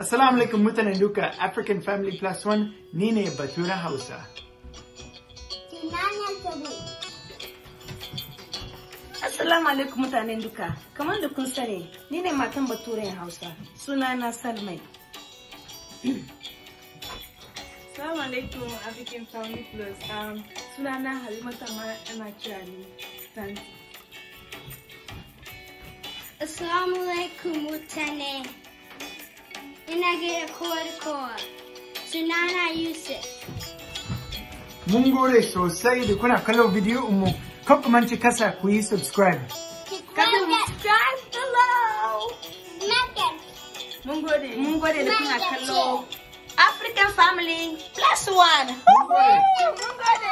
Assalamu alaikum mutanen duka African Family Plus One, ni ne Baturen Hausa. Sunana Sabu. Assalamu alaikum mutanen duka. Kamar da kun sani, ni ne matan Baturen Hausa. Sunana Salmai. Assalamu alaikum African Family Plus. Sunana Halimata, ma ana kira ni Tanti. Assalamu alaikum mutane. Ina gaida kowa da kowa. Sunana Yusuf. Mun gode sosai da kuna kallon bidiyo mu. Kar ku mance kasa ku yi subscribe. Subscribe below. Mun gode. Mun gode da kuna kallo African Family Plus One. Mun gode. Mun gode.